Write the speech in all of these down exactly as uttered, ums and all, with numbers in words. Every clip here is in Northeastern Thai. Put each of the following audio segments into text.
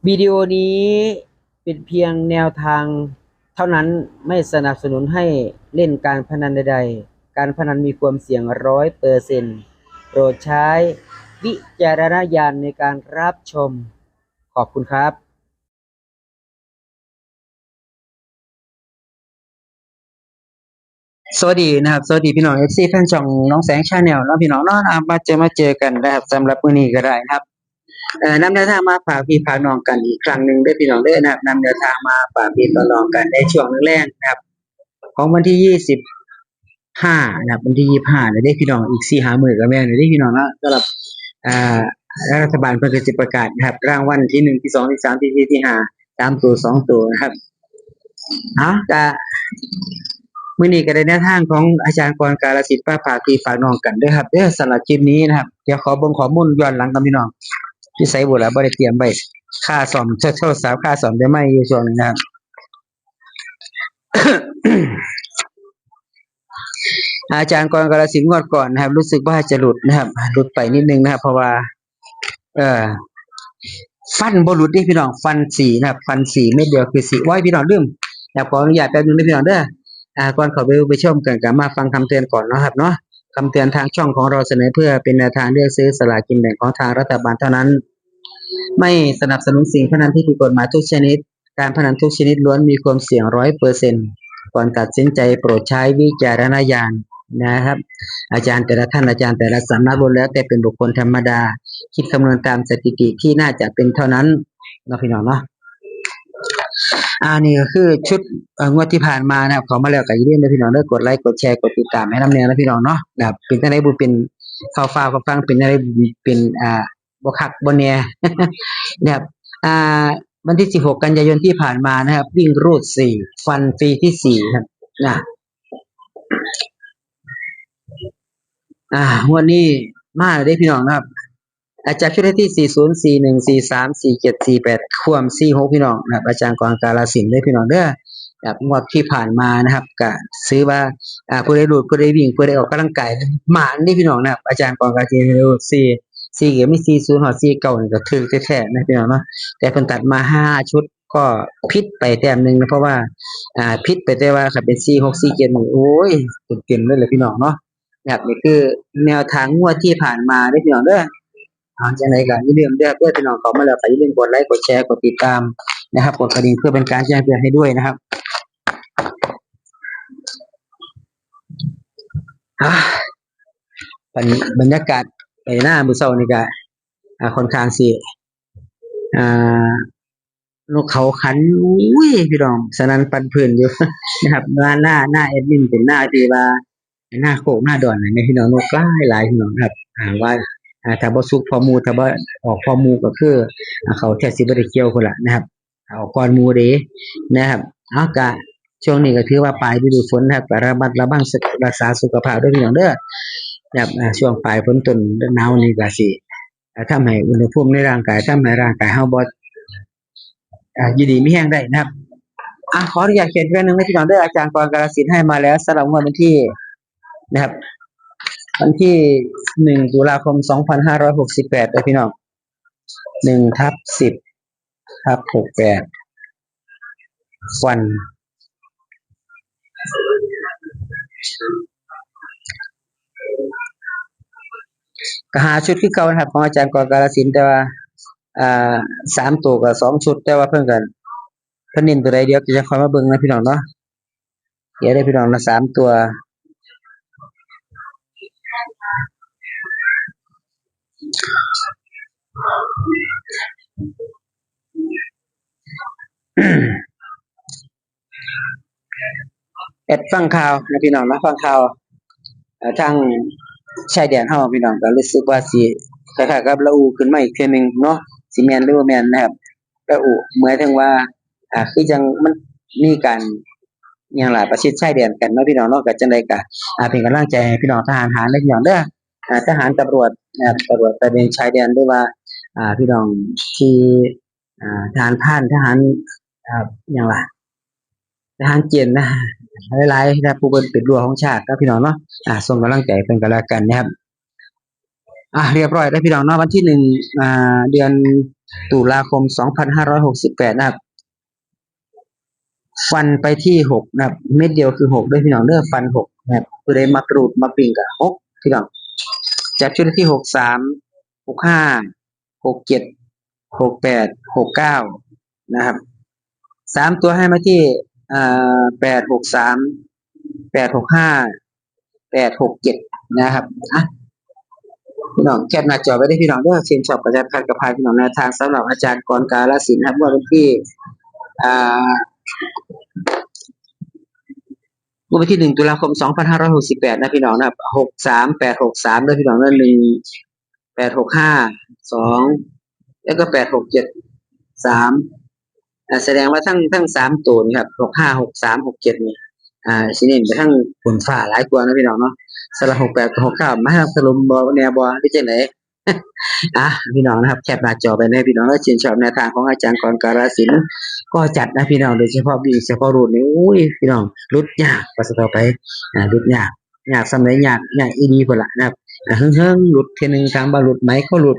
วิดีโอนี้เป็นเพียงแนวทางเท่านั้น ไม่สนับสนุนให้เล่นการพนันใดๆ การพนันมีความเสี่ยงร้อยเปอร์เซ็นต์ โปรดใช้วิจารณญาณในการรับชม ขอบคุณครับ สวัสดีนะครับ สวัสดีพี่น้อง เอฟซี แฟนช่องน้องแสง Channel เนาะพี่น้องเนาะ อ่ะ มาเจอ มาเจอกันนะครับ สำหรับมื้อนี้ก็ได้นะครับ เอ่อ นำแนวทางมาฝากพี่ฝากน้องกันอีกครั้งหนึ่งเด้อพี่น้องเด้อนะครับ นำแนวทางมาฝากพี่ฝากน้องกันในช่วงแรกๆนะครับ ของวันที่ยี่สิบห้านะครับ วันที่ยี่สิบห้าแล้วเด้อพี่น้อง อีกสี่ห้ามื้อก็แม่นแล้วเด้อพี่น้องเนาะ สำหรับ อ่า รัฐบาลเพิ่นก็สิประกาศนะครับ รางวัลที่หนึ่ง ที่สอง ที่สาม ที่สี่ ที่ห้า สามตัว สองตัวนะครับ เอา ก็มื้อนี้ก็ได้แนวทางของอาจารย์กร กาลสิทธิ์ มาฝากพี่ฝากน้องกันเด้อครับเด้อ สำหรับคลิปนี้นะครับ เดี๋ยวขอเบิ่งข้อมูลย้อนหลังกันพี่น้อง อยู่ไสบุล่ะ บ่ได้เตรียมไว้ ค่าซ่อมโทรศัพท์ ค่าซ่อมแต่ไมค์อยู่ช่วงนี้นะครับ อาจารย์กร กาลสิทธิ์ งวดก่อนนะครับ รู้สึกว่าจะหลุดนะครับ หลุดไปนิดนึงนะครับ เพราะว่า เอ่อ ฟันบ่หลุดเด้พี่น้อง ฟันสี่นะครับ ฟันสี่เม็ดเดียวคือสี่ โอ้ย พี่น้องลืมนะครับ ขออนุญาตแป๊บนึงนะพี่น้องเด้อ อ่า ก่อนเข้าไป ไปชมกัน ก็มาฟังคำเตือนก่อนเนาะครับเนาะ คำเตือนทางช่องของเราเสนอเพื่อเป็นแนวทางเลือกซื้อสลากกินแบ่งของทางรัฐบาลเท่านั้น ไม่สนับสนุนสิ่งพนันที่ผิดกฎหมายทุกชนิด การพนันทุกชนิดล้วนมีความเสี่ยงร้อยเปอร์เซ็นต์ ก่อนตัดสินใจโปรดใช้วิจารณญาณนะครับ อาจารย์แต่ละท่าน อาจารย์แต่ละสำนักล้วนแล้วแต่เป็นบุคคลธรรมดา คิดคำนวณตามสถิติที่น่าจะเป็นเท่านั้นเนาะพี่น้องเนาะ อ่า นี่ก็คือชุด เอ่อ งวดที่ผ่านมานะครับ เข้ามาแล้วก็อย่าลืมนะพี่น้องเด้อ กดไลค์ กดแชร์ กดติดตามให้นำแน่นะพี่น้องเนาะ นะครับ เป็นจั่งใดบุเป็น ข่าวฟ้าวข่าวฟัง เป็นจั่งใดบุเป็น อ่า บ่คักบ่แน่ นะครับ อ่า วันที่สิบหกกันยายนที่ผ่านมานะครับ วิ่งรูดสี่ ฟันฟรีที่สี่ครับ นะ อ่า งวดนี้มาแล้วเด้พี่น้องนะครับ อาจารย์ชุดที่สี่ศูนย์ สี่หนึ่ง สี่สาม สี่เจ็ด สี่แปด ควม สี่หก พี่น้องนะครับ อาจารย์กร กาลสินธุ์เด้อพี่น้องเด้อ ครับ งวดที่ผ่านมานะครับ ก็ถือว่า อ่า ผู้ใดรูด ผู้ใดวิ่ง ผู้ใดออกกำลังกาย หมานเด้พี่น้องนะครับ อาจารย์กร กาลสินธุ์ สี่ สี่ ก็มี สี่ศูนย์ ฮอด สี่เก้า นี่ก็ถืกแท้ๆนะพี่น้องเนาะ แต่เพิ่นตัดมาห้าชุด ก็ผิดไปแต้มหนึ่งนะ เพราะว่า อ่า ผิดไปแต่ว่าคันเป็น สี่หก สี่เจ็ด นี่ โอ้ย เต็มๆเลยแหละพี่น้องเนาะ นะครับ นี่คือแนวทางงวดที่ผ่านมาเด้อพี่น้องเด้อ เอาจั่งใดก็อย่าลืมเด้อ เพื่อพี่น้องเข้ามาแล้วก็อย่าลืมกดไลค์ กดแชร์ กดติดตามนะครับ กดกระดิ่งเพื่อเป็นการแจ้งเตือนให้ด้วยนะครับ อ่า บรร- บรรยากาศไปหน้ามื้อเช้านี่ก็ อ่า ค่อนข้างสิ อ่า นกเขาขัน อุ้ย พี่น้อง สนั่นปั่นพื้นอยู่ นะครับ หน้า หน้า หน้าแอดมินเป็นหน้าที่ว่า หน้าโคกหน้าดอนนะพี่น้อง นกหลายหลายพี่น้องครับ อ่า ว่า อ่า ถ้าบ่สุกพร้อมหมู่ ถ้าบ่ออกพร้อมหมู่ก็คือ อ่า เขาแทบสิบ่ได้เกี่ยวพุ้นล่ะนะครับ เอาก่อนหมู่เด้นะครับ เอากะ ช่วงนี้ก็ถือว่าปลายฤดูฝนนะครับ ก็ระมัดระวังรักษาสุขภาพด้วยพี่น้องเด้อ นะครับ อ่า ช่วงปลายฝนต้นหนาวนี่ก็สิ อ่า ทำให้อุณหภูมิในร่างกาย ทำให้ร่างกายเฮาบ่ อ่า อยู่ดีมีแฮงได้นะครับ อ่ะ ขออนุญาตเขียนแป๊บนึงนะพี่น้องเด้อ อาจารย์กร กาลสินธุ์ ให้มาแล้วสำหรับงวดวันที่นะครับ วันที่ หนึ่ง ตุลาคม สองพันห้าร้อยหกสิบแปด เด้อพี่น้อง หนึ่งทับสิบทับหกแปด ฟัน ก็ห้าชุดคือเก่านะครับ ของอาจารย์กร กาลสินธุ์ แต่ว่า อ่า สามตัวกับสองชุด แต่ว่าเพิ่นก็ เพิ่นเน้นตัวใด เดี๋ยวจะค่อยมาเบิ่งนะพี่น้องเนาะ เดี๋ยวได้พี่น้องนะ สามตัว แอดฟังข่าวนะพี่น้องนะ ฟังข่าว เอ่อ ทางชายแดนเฮาพี่น้อง ก็รู้สึกว่าสิคล้ายๆกับละอุขึ้นมาอีกเทื่อหนึ่งเนาะ สิแม่นหรือบ่แม่นนะครับ ละอุหมายถึงว่า อ่า คือจั่งมันมีการ อิหยังล่ะ ประชิดชายแดนกันเนาะพี่น้องเนาะ ก็จั่งใดก็ อ่า เป็นกำลังใจให้พี่น้องทหารหารเด้อพี่น้องเด้อ อ่า ทหารตำรวจนะครับ ตำรวจตระเวนชายแดน หรือว่า อ่า พี่น้องที่ อ่า ทหารพราน ทหาร อ่า อิหยังล่ะ ทหารเกณฑ์นะ หลายๆนะ ผู้เพิ่นเป็นรั้วของชาติครับพี่น้องเนาะ อ่า ส่งกำลังใจเพิ่นก็แล้วกันนะครับ อ่ะ เรียบร้อยแล้วพี่น้องเนาะ วันที่หนึ่ง อ่า เดือน ตุลาคม สองพันห้าร้อยหกสิบแปด นะครับ ฟันไปที่ หก นะครับ เม็ดเดียวคือ หก ด้วยพี่น้องเด้อ ฟัน หก นะครับ ผู้ใดมักรูดมักวิ่งก็ หก พี่น้อง จับชุดที่ หก สาม หก ห้า หก เจ็ด หก แปด หก เก้า นะครับ สาม ตัวให้มาที่อ่า แปด หก สาม แปด หก ห้า แปด หก เจ็ด นะครับ อ่ะ พี่น้องแคปหน้าจอไว้ได้พี่น้องเด้อ เช่นชอบก็จัดขัดกับพาพี่น้องแนวทางสำหรับอาจารย์กรกาลสินธุ์นะครับ ว่าวันที่อ่า เมื่อวันที่ หนึ่ง ตุลาคม สองพันห้าร้อยหกสิบแปด นะพี่น้องนะครับ หก สาม แปด หก สาม ด้วยพี่น้องนะ หนึ่ง แปด หก ห้า สอง แล้วก็ แปด หก เจ็ด สาม อ่า แสดงว่าทั้ง ทั้ง สาม ตัวนี่ครับ หก ห้า หก สาม หก เจ็ด นี่ อ่า สิเน้นไปทางบนฟ้าหลายกว่านะพี่น้องเนาะ สำหรับ หก แปด กับ หก เก้า มาทางสรุปบ่แน่บ่หรือจังได อ่ะ พี่น้องนะครับ แคปหน้าจอไปเลยพี่น้อง แล้วชื่นชอบแนวทางของอาจารย์กรกาลสินธุ์ ก็จัดนะพี่น้อง โดยเฉพาะวิ่งเฉพาะรูดนี่ โอ้ย พี่น้อง หลุดยาก ว่าซะต่อไป อ่า หลุดยาก ยากส่ำใดยาก ยากอีหลีพุ้นล่ะนะครับ อ่า เฮิงๆ หลุดเทื่อหนึ่ง ถามว่าหลุดไหม ก็หลุด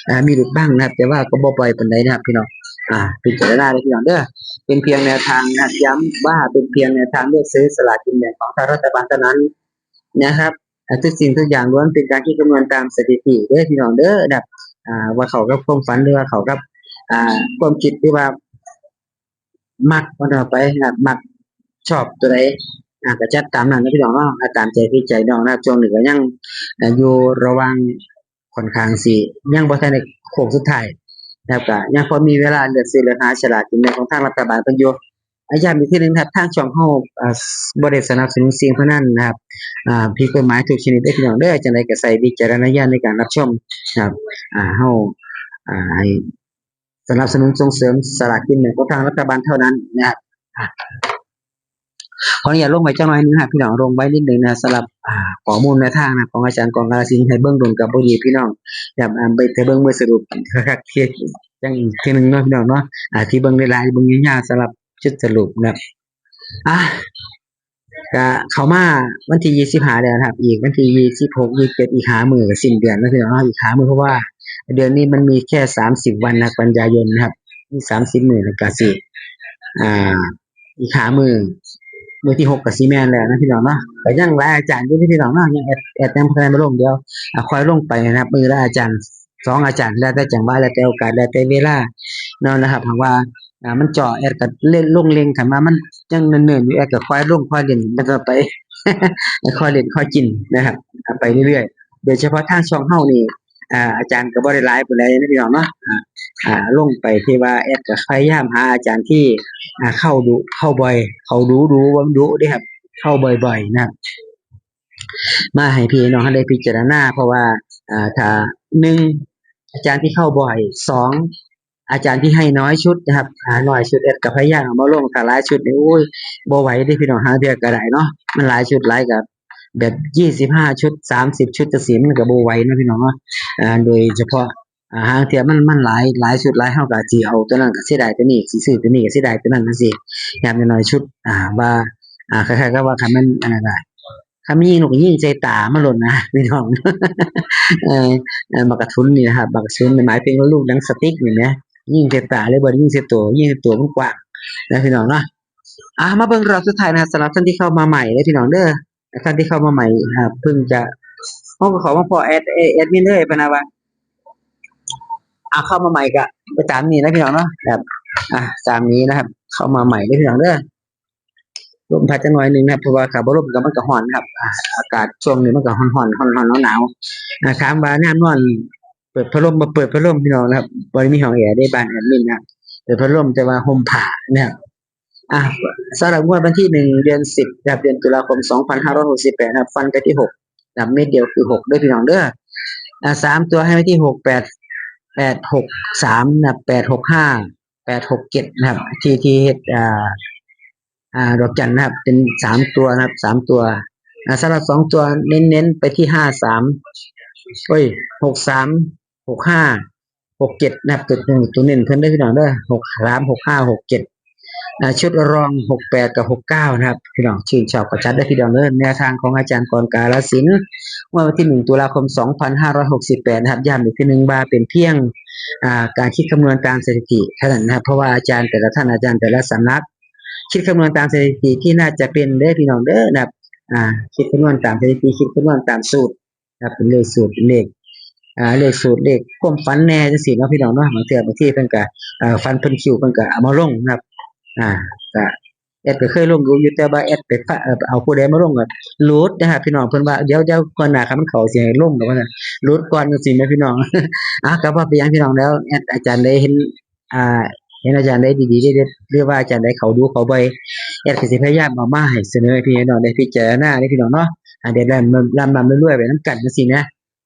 อ่า มีหลุดบ้างนะครับ แต่ว่าก็บ่บ่อยปานใดนะครับพี่น้อง อ่า พิจารณาเลยพี่น้องเด้อ เป็นเพียงแนวทางนะครับ ย้ำว่าเป็นเพียงแนวทางเลือกซื้อสลากกินแบ่งของรัฐบาลเท่านั้นนะครับ อ่า ทุกสิ่งทุกอย่างล้วนเป็นการคิดคำนวณตามสถิติเด้อพี่น้องเด้อนะครับ อ่า ว่าเข้ากับความฝันหรือว่าเข้ากับ อ่า ความคิดหรือว่า มักว่าต่อไปนะครับ มักชอบตัวใด อ่า ก็จัดตามนั้นนะพี่น้องเนาะ อ่า ตามใจพี่ใจน้องนะครับ ช่วงนี้ก็ยัง อ่า อยู่ระหว่างค่อนข้างสิยังบ่ทันได้โค้งสุดท้ายนะครับ ก็ยังพอมีเวลาเลือกซื้อเลือกหาสลากกินแบ่งของทางรัฐบาลเพิ่นอยู่ อ่ะ ย้ำอีกทีหนึ่งนะครับ ทางช่องเฮา อ่า บ่ได้สนับสนุนสิ่งพนันนะครับ อ่า ผิดกฎหมายทุกชนิดเด้อพี่น้องเด้อ จังใดก็ใช้วิจารณญาณในการรับชมนะครับ อ่า เฮา อ่า ให้ สนับสนุนส่งเสริมสลากกินแบ่งของทางรัฐบาลเท่านั้นนะครับ อ่ะ ขออนุญาตลงไว้จักหน่อยหนึ่งนะครับ พี่น้อง ลงไว้นิดหนึ่งนะครับ สำหรับ อ่า ข้อมูลแนวทางนะครับ ของอาจารย์กรกาลสินธุ์ ให้เบิ่งโดนก็บ่ดีพี่น้อง อยาก อ่า ไป ไปเบิ่งเมื่อสรุปคักๆ เทียบจังอีกทีหนึ่งเนาะพี่น้องเนาะ อ่า ที่เบิ่งหลายๆ เบิ่งยาวๆ สำหรับชุดสรุปนะครับ อ่ะ ก็เข้ามาวันที่ ยี่สิบห้า แล้วนะครับ อีกวันที่ ยี่สิบหก ยี่สิบเจ็ด อีกห้ามื้อก็สิ้นเดือนแล้วพี่น้องเนาะ อีกห้ามื้อ เพราะว่าเดือนนี้มันมีแค่ สามสิบ วันนะครับ กันยายนนะครับ มี สามสิบ มื้อแล้วก็สิ อ่า อีกห้ามื้อ มื้อที่ หก ก็สิแม่นแล้วนะพี่น้องเนาะ ก็ยังหลายอาจารย์อยู่ที่พี่น้องเนาะ ยังแอด แอดยังบ่ทันได้มาลง เดี๋ยว อ่า ค่อยลงไปนะครับ มื้อละอาจารย์ สองอาจารย์ แล้วแต่จังหวะ แล้วแต่โอกาส แล้วแต่เวลาเนาะนะครับ หากว่า อ่า มันจ่อแอดก็เล่นลงเล่ง คันว่ามันยังเนิ่นๆอยู่ แอดก็ค่อยลงค่อยเล่น มันก็ไป ค่อยเล่นค่อยกินนะครับ อ่า ไปเรื่อยๆ โดยเฉพาะทางช่องเฮานี่ อ่า อาจารย์ก็บ่ได้หลายปานใดนะพี่น้องเนาะ อ่า อ่า ลงไปที่ว่าแอดก็พยายามหาอาจารย์ที่ อ่า เข้าดุ เข้าบ่อย เข้าดูดูว่ามันดุเด้ครับ เข้าบ่อยๆ นะครับ มาให้พี่น้องได้พิจารณา เพราะว่า อ่า ถ้า หนึ่ง อาจารย์ที่เข้าบ่อย สอง อาจารย์ที่ให้น้อยชุดนะครับ อ่า น้อยชุดแอดก็พยายามเอามาลง ถ้าหลายชุดนี่ โอ้ย บ่ไหวเด้พี่น้อง หาเทื่อก็ได้เนาะ มันหลายชุดหลายก็แบบ ยี่สิบห้า ชุด สามสิบ ชุดจังซี้ มันก็บ่ไหวเนาะพี่น้องเนาะ อ่า โดยเฉพาะ อ่า หางเทื่อมัน มันหลาย หลายชุดหลาย เฮาก็สิเอาตัวนั้นก็เสียดายตัวนี้ สิซื้อตัวนี้ก็เสียดายตัวนั้นจังซี้ อย่างน้อยๆ ชุด อ่า ว่า อ่า คล้ายๆ กับว่าคันมัน อันนั้นน่ะ คันมันยิงนกก็ยิงใส่ตามันโลดนะ พี่น้อง เออ เออ บักกะทุนนี่นะครับ บักกะทุนนี่หมายถึงว่าลูกหนังสติ๊กนี่นะ ยิงใส่ตาเลย บ่ได้ยิงใส่ตัว ยิงใส่ตัวมันกว้างนะพี่น้องเนาะ อ่ะ มาเบิ่งรอบสุดท้ายนะครับ สำหรับท่านที่เข้ามาใหม่เด้อพี่น้องเด้อ ท่านที่เข้ามาใหม่นะครับ เพิ่งจะ เฮาก็เข้ามาพ้อแอด แอดมินเลย พะนะว่า อ่ะ เข้ามาใหม่ก็ไปตามนี้นะพี่น้องเนาะ ครับ อ่ะ ตามนี้นะครับ เข้ามาใหม่เด้อพี่น้องเด้อ ลมพัดจักหน่อยหนึ่งนะครับ เพราะว่าถ้าบ่ลมก็มันก็ร้อนนะครับ อ่ะ อากาศช่วงนี้มันก็ร้อนๆ ร้อนๆ หนาวๆ อ่ะ ถามว่ายามนอนเปิดพัดลมบ่เปิดพัดลมพี่น้องนะครับ บ่ได้มีห้องแอร์เด้บ้านแอดมินนะครับ เปิดพัดลมแต่ว่าห่มผ้านะครับ อ่ะ สำหรับงวดวันที่ หนึ่ง เดือน สิบ นะครับ เดือนตุลาคม สองพันห้าร้อยหกสิบแปด นะครับ ฟันไปที่ หก นะครับ เม็ดเดียวคือ หก เด้อพี่น้องเด้อ อ่ะ สาม ตัวให้ไว้ที่ หก แปด แปด หก สาม นะครับ แปด หก ห้า แปด หก เจ็ด นะครับ ที่ ที่เฮ็ด อ่า อ่า ดอกจันนะครับ เป็น สาม ตัวนะครับ สาม ตัว อ่า สำหรับ สอง ตัวเน้นๆ ไปที่ ห้า สาม โอ้ย หก สาม หก ห้า หก เจ็ด นะครับ ตัว ตัว ตัวเน้นเพิ่นเด้อพี่น้องเด้อ หก สาม หก ห้า หก เจ็ด อ่า ชุดรอง หกแปด กับ หกเก้า นะครับ พี่น้องชื่นชอบก็จัดได้พี่น้องเด้อ แนวทางของอาจารย์กรกาลสินธุ์ เมื่อวันที่ หนึ่ง ตุลาคม สองพันห้าร้อยหกสิบแปด นะครับ ย้ำอีกทีหนึ่งว่าเป็นเพียง อ่า การคิดคำนวณตามสถิติเท่านั้นนะครับ เพราะว่าอาจารย์แต่ละท่าน อาจารย์แต่ละสำนัก คิดคำนวณตามสถิติที่น่าจะเป็นเด้อพี่น้องเด้อนะครับ อ่า คิดคำนวณตามสถิติ คิดคำนวณตามสูตรนะครับ เป็นเลขสูตร เป็นเลข อ่า เลขสูตร เลขความฝันแน่จังซี่เนาะพี่น้องเนาะ บางเทื่อบางทีเพิ่นก็ เอ่อ ฝันเพิ่นคิวเพิ่นก็เอามาลงนะครับ อ่า ก็แอดก็เคยลงอยู่ แต่ว่าแอดไปฟะ เอ่อ เอาผู้ใดมาลงก็หลุดนะครับพี่น้อง เพิ่นว่าเดี๋ยว เดี๋ยวก่อนหน้าคันมันเข้าสิให้ลงดอกว่าซั่น หลุดก่อนจังซี่แหมพี่น้อง อ่ะ ก็บ่เป็นหยังพี่น้อง แล้วแอดอาจารย์ได้เห็น อ่า เห็นอาจารย์ได้ดีๆ เด็ดๆ หรือว่าอาจารย์ได้เข้าดูเข้าบ่อย แอดก็สิพยายามเอามาให้เสนอให้พี่ให้น้องได้พิจารณาเด้อพี่น้องเนาะ อ่า ได้ร่ำๆ ร่ำๆ รวยๆ ไปนำกันจังซี่นะ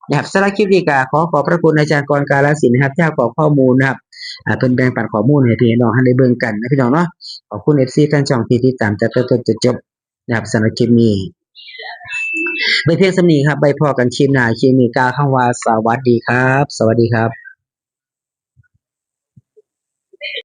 นะครับ สำหรับคลิปนี้ก็ขอขอบพระคุณอาจารย์กรกาลสินธุ์นะครับ ที่ให้ข้อมูลนะครับ อ่า เพิ่นแบ่งปันข้อมูลให้พี่ให้น้องได้เบิ่งกันนะพี่น้องเนาะ ขอบคุณ เอฟซี แฟนช่องที่ติดตามจากต้นจนจบนะครับ สำหรับคลิปนี้ ไปเพียงส่ำนี้ครับ ไว้พ้อกันคลิปหน้า คลิปนี้กล่าวคำว่าสวัสดีครับ สวัสดีครับ